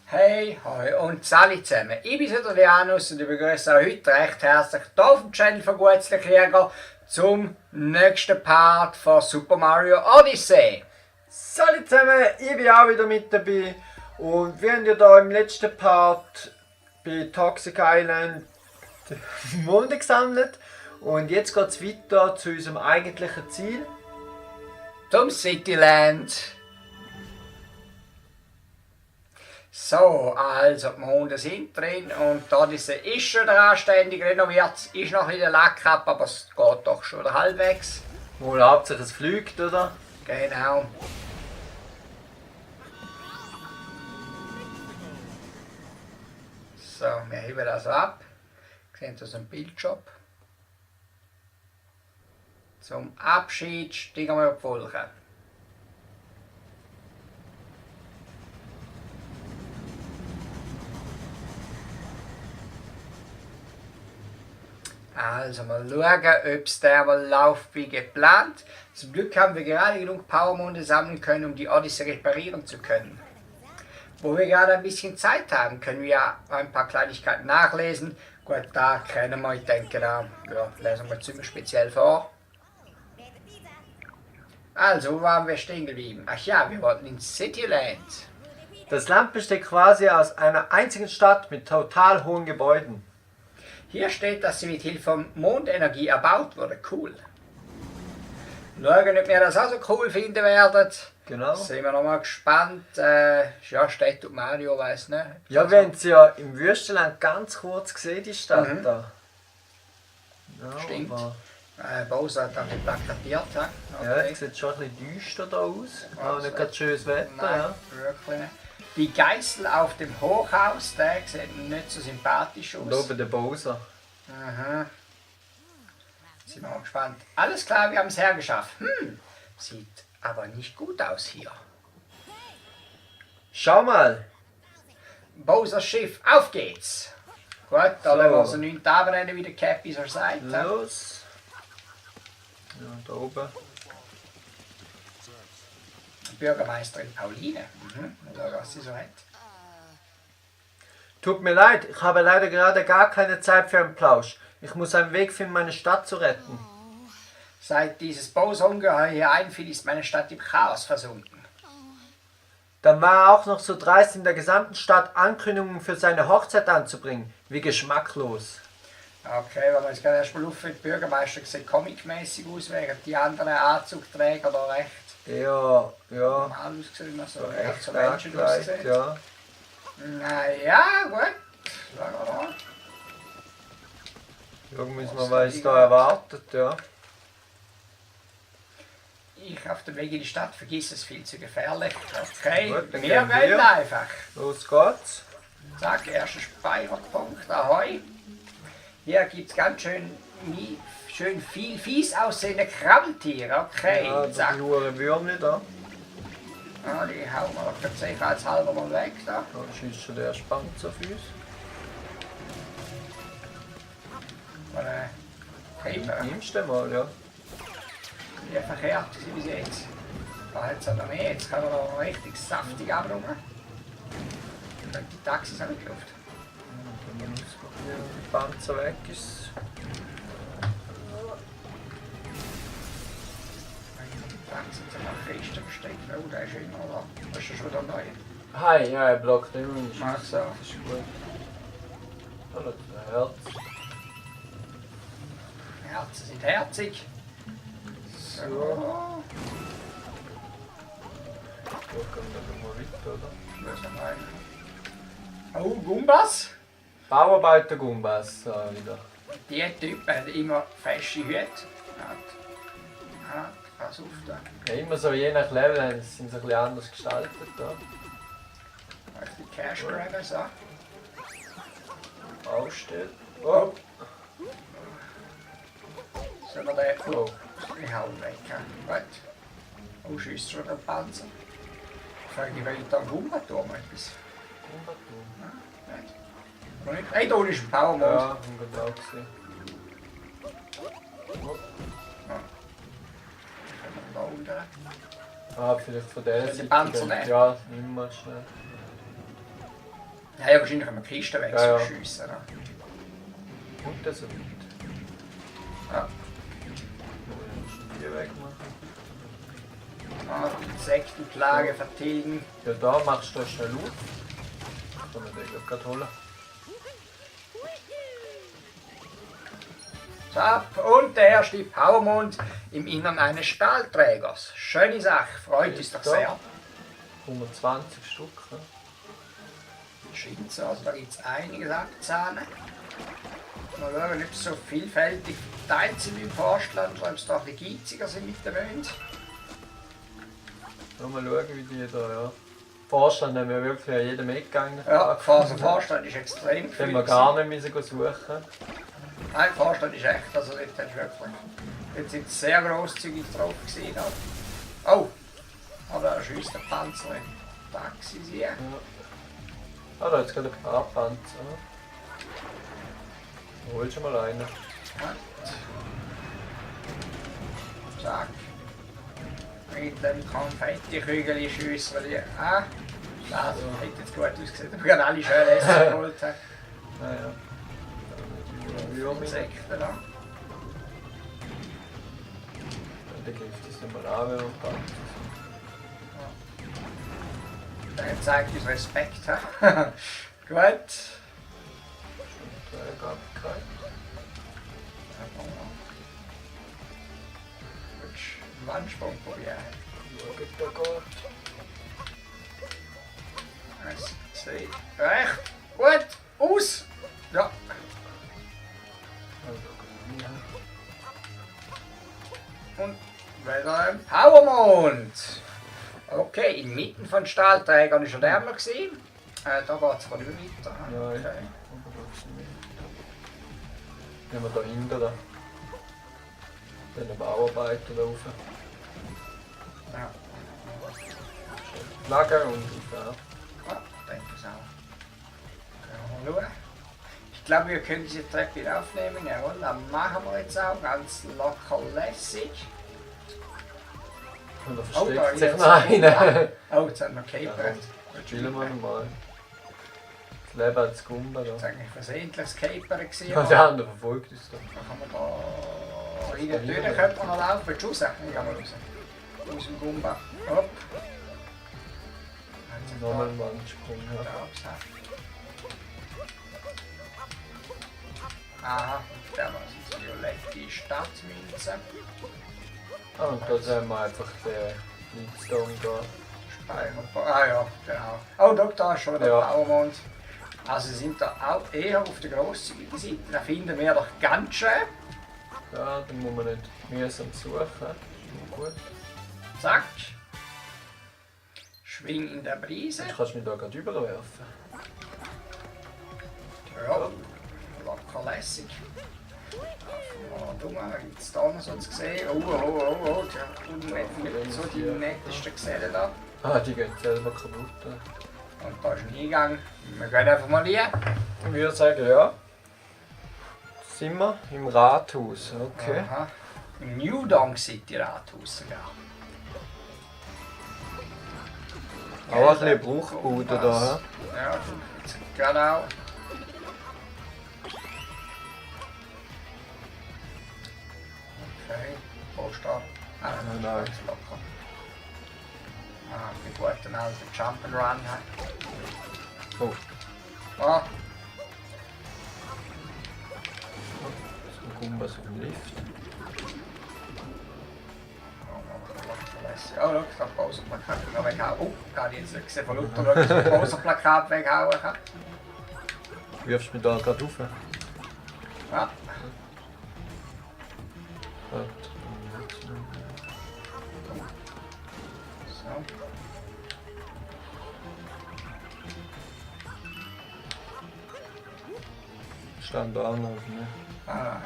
Hey, hoi und Sali zusammen. Ich bin der Janus und ich begrüße euch heute recht herzlich hier auf dem Channel von Gutzli-Krieger zum nächsten Part von Super Mario Odyssey. Salut zusammen, ich bin auch wieder mit dabei und wir haben ja da im letzten Part bei Toxic Island Monde gesammelt und jetzt geht es weiter zu unserem eigentlichen Ziel. Zum Cityland. So, also die Monde sind drin und die Odyssey ist schon anständig renoviert, ist noch ein bisschen Lack ab, aber es geht doch schon halbwegs. Wohl hauptsächlich es fliegt, oder? Genau. So, wir heben das ab. Wir sehen das im Bildshop. Zum Abschied steigen wir auf die Wolke. Also mal schauen, ob es dermal läuft wie geplant. Zum Glück haben wir gerade genug Powermonde sammeln können, um die Odyssey reparieren zu können. Wo wir gerade ein bisschen Zeit haben, können wir ein paar Kleinigkeiten nachlesen. Gut, da kennen wir, ich denke, da lesen wir ziemlich speziell vor. Also, wo waren wir stehen geblieben? Ach ja, wir wollten ins Cityland. Das Land besteht quasi aus einer einzigen Stadt mit total hohen Gebäuden. Hier steht, dass sie mit Hilfe von Mondenergie erbaut wurde. Cool. Schauen, ob wir das auch so cool finden werden. Genau. Sind wir nochmal gespannt. Ja, steht und Mario weiß nicht. Ja, wir haben sie ja im Wüstenland ganz kurz gesehen, die Stadt da. Ja, Stimmt. aber Bowser hat dann plakatiert. Okay. ja, es sieht schon ein bisschen düster da aus. Aber nicht gerade schönes Wetter. Nein, Ja. wirklich nicht. Die Geißel auf dem Hochhaus, der sieht nicht so sympathisch aus. Und oben der Bowser. Aha. Sind wir mal gespannt. Alles klar, wir haben es hergeschafft. Sieht aber nicht gut aus hier. Schau mal! Bowsers Schiff, auf geht's! Gut, da So. lassen wir also nicht runterrennen, wie der Cappy so sagt. Los! Ja, da oben. Bürgermeisterin Pauline. Mal schauen, was sie so hat. Tut mir leid, ich habe leider gerade gar keine Zeit für einen Plausch. Ich muss einen Weg finden, meine Stadt zu retten. Seit dieses Bowser-Ungeheuer hier einfiel, ist meine Stadt im Chaos versunken. Dann war er auch noch so dreist, in der gesamten Stadt Ankündigungen für seine Hochzeit anzubringen. Wie geschmacklos. Okay, wenn man jetzt gerade erstmal auf, die Bürgermeister sieht comicmäßig aus, während die anderen Anzugträger da recht Ja, ja. normal ausgesehen, also recht so stark Menschen gleich, aussehen. ja. Naja, gut. Schauen wir mal. Irgendwie müssen wir, was da erwartet, ja. Ich auf dem Weg in die Stadt vergiss es viel zu gefährlich. Okay, Gut, dann wir gehen gehen wir. einfach. Los geht's. Zack, erster Speicherpunkt, ahoi. Hier gibt es ganz schön viel fies aussehende Krabbeltiere. Okay, Ja, zack. die Uhren Würmli da. Ah, die hauen wir doch sicherheitshalber mal weg. Da. Da schießt schon der Panzer auf uns. Prima. Nimmst du den mal, ja. Wie verkehrt sind bis jetzt. Da hat es noch mehr, jetzt kann er noch richtig saftig abräumen. Die Taxis haben nicht Luft. Wenn der Panzer weg ist. Die Taxis sind nach Christen versteckt. Oh, der ist immer noch da. Das ist ja schon der neue. Hi, ja, er blockt immer. Ach so. Das ist gut. Hallo, der Herz. Herzen sind herzig. So. So. So kommt dann mal weiter, oder? Müssen wir rein. Oh, Gumbas. Bauarbeiter Gumbas wieder. Die Typen haben immer fesche Hüte. Pass auf da. Ja, immer so je nach Level sind sie ein bisschen anders gestaltet. Da. Die Cash Grabber so. Aufsteht. Oh! Sollen wir den Oh. Ich hau ihn weg. Gut. Oh, schießt schon der Panzer. Frage ich, will da Gumbaturm etwas? Gumbaturm? Nein. Hey, da ist ein Powermond. Ja, haben wir auch gesehen. Oh. Da unten. Ah, vielleicht von der Soll ich den Panzer nehmen? Ja, nimm mal schnell. Ja, wahrscheinlich können wir die Kiste wegschiessen. Ja. Und das weit. Ja. Hier wegmachen. Die Insektenplage vertilgen. Ja, da machst du schnell auf. Kann man den gerade holen. So, und der erste Powermond im Innern eines Stahlträgers. Schöne Sache, freut uns doch sehr. 120 Stück. Ne? Scheint so, also da gibt es einiges abzahnen. Mal schauen, ob sie so vielfältig verteilt sind wie im Forstland oder ob sie da ein bisschen geiziger sind mit den Mond. Mal schauen, wie die da, ja. Vorstand haben wir wirklich an jedem Eckgang. Ja, Vorstand ist extrem viel. Haben wir gar nicht müssen suchen. Nein, Vorstand ist echt, also dort hast du wirklich. Dort sind sie sehr grosszügig drauf gewesen. Oh! Aber da schießt der Panzer im Taxi sie. Ja. Ah, da hat es gerade ein paar Panzer. Hol schon mal einen. Zack. Mit dem Konfettikügel schiessen wir die. Ah! Das hätte jetzt gut ausgesehen, wir können alle schön Essen geholt haben. Naja. Insekten da. Der greift das nicht mal an, wenn man packt. Der zeigt uns Respekt. Gut. Wandsprung probieren. Eins, zwei, recht. Gut. Aus. Ja. Und wieder ein Powermond. Okay, inmitten von Stahlträgern ist schon der noch gesehen. Da geht es von über weiter. Nein, Okay. Nehmen wir da hinten da. Den Bauarbeiter da rauf. Ja. Lager und rauf. Ja, denke ich auch. Können wir mal schauen. Ich glaube, wir können diese Treppe wieder aufnehmen. Jawohl, dann machen wir jetzt auch ganz locker lässig. Und da Oh, da versteckt sich ist noch einer. Oh, jetzt haben wir Capert. Jetzt chillen wir nochmal. Das Leben als Gumba da. Das war eigentlich versehentlich das Caper gewesen. Ja, der andere verfolgt uns da. Dann kann man da in der Tür könnte man noch laufen. Willst du raus? Ich gehe mal raus. Aus dem Gumba. Hopp. Nochmal einen Wandsprung. Ja. Aha, der war das violette Stadtmünze. Ah, und da sehen wir einfach den Leadstone da. Speicher. Ah ja, genau. Oh, da ist schon wieder Ja. Powermond. Also sind da auch eher auf der grosszügigen Seite. Da finden wir doch ganz schön. Ja, dann muss man nicht mühsam suchen. Das ist gut. Zack. Schwing in der Brise. Jetzt kannst du mich da gerade überwerfen. Ja, locker lässig. Was gibt es da noch so zu sehen? Oh, nicht so die nettesten Gesellen da. Ah, die gehen selber kaputt. Und da ist ein Eingang. Wir gehen einfach mal rein. Ich würde sagen, ja. Sind wir im Rathaus, okay. Aha. Im New Donk City Rathaus sogar. Auch ein bisschen Bruchbude da. Ja, genau. Okay, Poster. Ah, Nein. das ist locker. Ah, die guten alten Jump'n'Run. Oh, Ah, so kommen wir auf dem Lift. oh, schau, das Poserplakat noch weghauen. Oh, gar nicht jetzt gesehen, von Luther das Poserplakat weghauen kann. Wirfst du mich da gerade rauf? Ja. So. Stand da noch, ne? Ah, nein.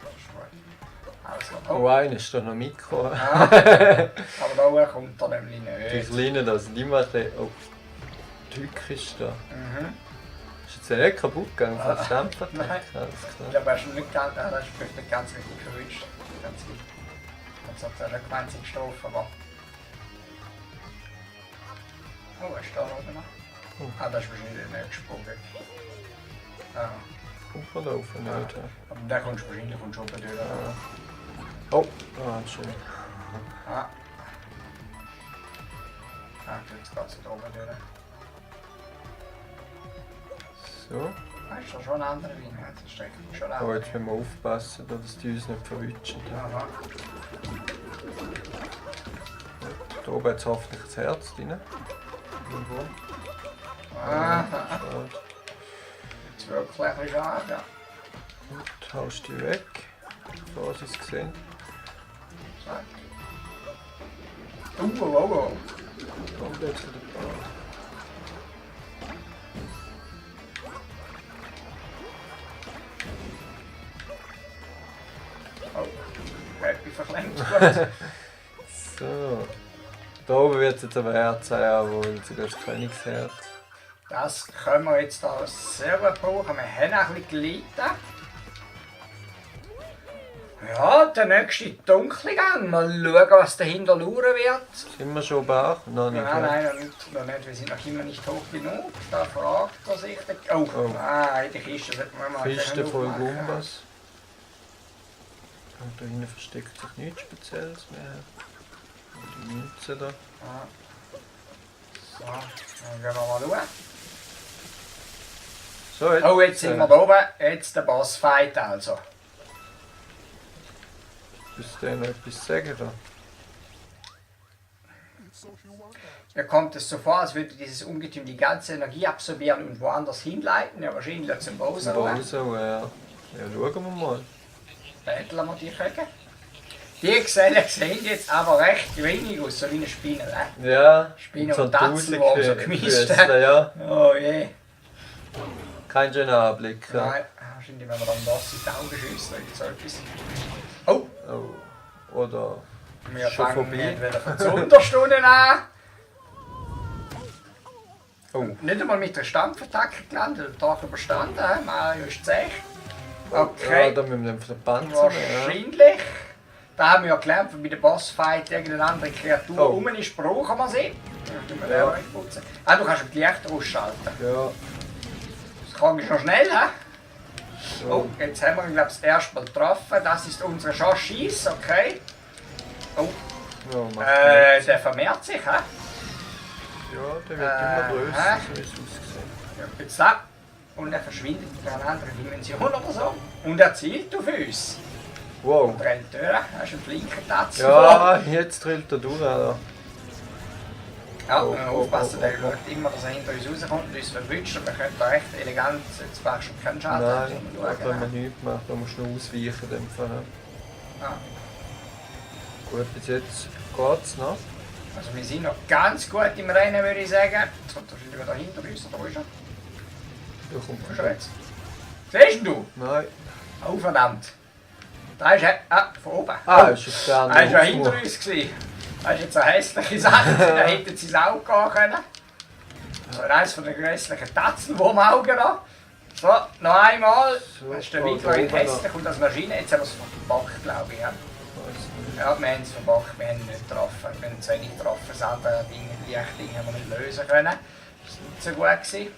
Das ist gut. Alles klar. Oh, einer ist da noch mitgekommen. Ah, aber da hoch kommt er nämlich Die nicht. Kleine, das nicht mehr. Oh, die Hücke ist da. Mhm. Ist jetzt ja nicht kaputt gegangen von der Stempel? Nein. Alles Ich klar. glaube, er ist nicht ganz, das ist vielleicht nicht ganz richtig verwünscht. Jetzt hat er nicht gemeint, sie gestoßen, aber... Oh, was ist da oben noch? Ah, das ist wahrscheinlich der nächste Sprung. Ah. Verlaufen, nicht. Aber da kommst du wahrscheinlich schon oben durch. Oh, schön. Ah. Ah, jetzt geht es da oben durch. So. Das ist doch schon ein anderer Wein. Das steckt schon Oh, an. jetzt müssen wir aufpassen, dass die uns nicht verwischen. Aha. Da oben hat es hoffentlich das Herz drin. Aha. Schade. Jetzt wirklich ein bisschen schade, ja. Gut, haust die weg, bevor sie es sehen. Zack. Oh. Kommt jetzt wieder ein paar. Oh. Happy verklemmt. Gut. So. Da oben wird es jetzt aber Herz haben, wohl sogar das Königsherz. Das können wir jetzt da sehr gut brauchen. Wir haben auch ein bisschen gelitten. Ja, der nächste dunkle Gang. Mal schauen, was dahinter lauern wird. Sind wir schon Bach? Noch nicht. Nein, ja? nein, noch nicht. Wir sind noch immer nicht hoch genug. Da fragt er sich. Oh, in der Kiste sollten wir mal Kiste voll aufmachen. Gumbas. Und da hinten versteckt sich nichts Spezielles mehr. Die Münze da. Ah. So, dann gehen wir mal schauen. So, jetzt, Oh, jetzt sind wir da oben. Jetzt der Bossfight also. Willst du noch etwas sagen da? Mir kommt es so vor, als würde dieses Ungetüm die ganze Energie absorbieren und woanders hinleiten. Ja, wahrscheinlich zum Bowser. Bowser, ja. Ja, schauen wir mal. Betteln wir die Köcke. Die Gesellen sehen jetzt aber recht wenig aus, so wie eine Spinne. Ne? Ja, Spinne so und Tatzen, die so gemischt Füßle, haben. ja. Oh je. Kein schöner Anblick. Ja. Nein, wahrscheinlich, wenn wir dann das in die Augen schiessen oder so etwas. Oh, Oh. Oder wir schon fangen vorbei. wieder von der Unterstunde an. Oh. Nicht einmal mit der Stampfattacke gelandet, den Tag überstanden. Mario ist zäh. Ja, Okay, da müssen wir den Panzer nehmen. wahrscheinlich. Da haben wir ja gelernt, wenn bei der Bossfight irgendeine andere Kreatur Oh. rum ist, brauchen wir sie. Dann müssen wir Ja. den wegputzen. Ah, du kannst die Lichter ausschalten. Ja. Das kann ich noch schnell, hä? So. Oh, jetzt haben wir ihn, glaube ich, das erste Mal getroffen. Das ist unsere Chance, okay. Oh, Ja, macht nichts. der vermehrt sich, hä? Ja, der wird immer größer, so ist es ausgesehen. Ja, jetzt da. Und er verschwindet in eine andere Dimension oder so. Und er zielt auf uns. Wow. Und rennt durch. Hast du einen Blinkertatz? Ja, jetzt drillt er durch. Alter. Ja, Oh, wir müssen oh, aufpassen, oh, der oh, schaut immer, dass er hinter uns rauskommt und uns verwünscht. Und wir können da recht elegant, jetzt machst du keinen Schaden. Nein, da Schauen, können wir nichts machen, da musst du nur ausweichen. In dem Fall. ja. Gut, bis jetzt geht's noch. Also wir sind noch ganz gut im Rennen, würde ich sagen. Jetzt kommt wahrscheinlich wieder hinter uns, oder wo ist er? Da kommt Wo ist er jetzt? Siehst du? Nein. Oh verdammt. Da ist er, von oben. Ah, ist auf der Er anderen war ja hinter Aufmach. uns. Gewesen. Das ist jetzt eine hässliche Sache, da hätten sie ins Auge gehen können. So, eines von den grässlichen Tatzen, die im Auge noch. So, noch einmal. So, Das ist der da Wickler in oben hässlich und das Maschine. Jetzt haben wir es verbockt, glaube ich. Ja, Weiss nicht. ja wir haben es verbockt, wir haben ihn nicht getroffen. Wir haben zu wenig getroffen, das andere Ding, Lichtding haben wir nicht lösen können. Das war nicht so gut. Gewesen.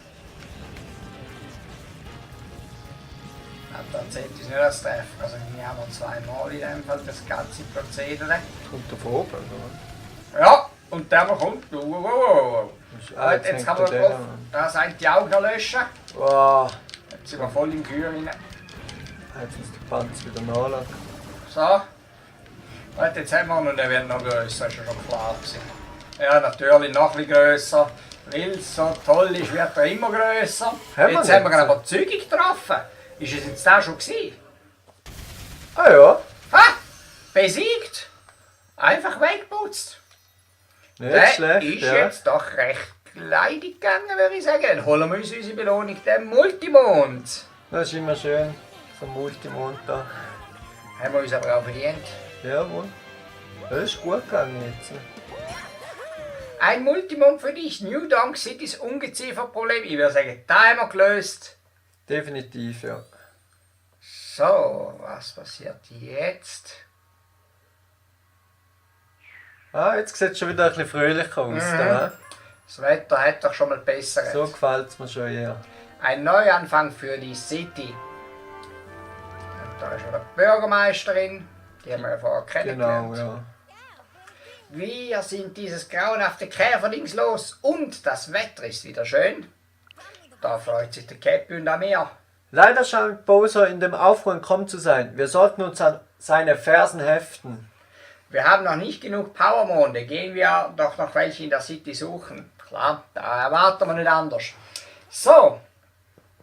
Dann zählt uns nicht als Treffen. Also wir haben noch zweimal in dem Fall das ganze Prozedere. Kommt der von oben, oder? Ja, und der kommt. Wow. Ah, Jetzt hängt kann er man der drauf. an. Da sind die Augen löschen. Wow. Jetzt sind wir voll im Kühl rein. Jetzt muss der Panzer wieder nachladen. So. Und jetzt haben wir ihn und der wird noch grösser, das war schon klar gewesen. Ja, natürlich noch ein bisschen grösser. Weil es so toll ist, wird er immer grösser. Haben wir Jetzt haben wir ihn nicht? aber zügig getroffen. Ist es jetzt da schon gewesen? Ah ja. Ha! Besiegt! Einfach weggeputzt. Nicht Der schlecht, ist ja. jetzt doch recht leidig gegangen, würde ich sagen. Dann holen wir uns unsere Belohnung, den Multimond. Das ist immer schön. So ein Multimond da. Haben wir uns aber auch verdient. Jawohl. Das ist gut gegangen jetzt. Ein Multimond für dich. New Donk Citys Ungezieferproblem. Ich würde sagen, da haben wir gelöst. Definitiv, ja. So, was passiert jetzt? Ah, jetzt sieht es schon wieder ein bisschen fröhlicher aus. Da. Das Wetter hat doch schon mal besser. So gefällt es mir schon eher. Ein Neuanfang für die City. Und da ist schon die Bürgermeisterin, die haben wir ja vorher kennengelernt. Genau, ja. Wir sind dieses grauenhafte Käferdings los und das Wetter ist wieder schön. Da freut sich der Käppi und auch mehr. Leider scheint Bowser in dem Aufruhr entkommen zu sein. Wir sollten uns an seine Fersen heften. Wir haben noch nicht genug Powermonde, gehen wir doch noch welche in der City suchen. Klar, da erwarten wir nicht anders. So,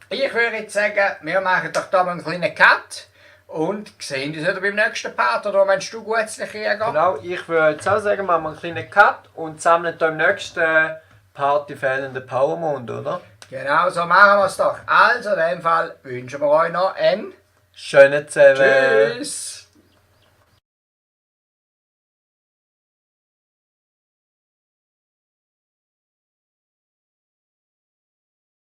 ich würde jetzt sagen, wir machen doch da mal einen kleinen Cut und sehen uns wieder beim nächsten Part. Oder meinst du gutzlich, Jäger? Genau, ich würde jetzt auch sagen, machen wir einen kleinen Cut und sammeln da im nächsten Part die fehlenden Powermond, oder? Genau, so machen wir es doch. Also in dem Fall wünschen wir euch noch einen Schönen Zewe. Tschüss.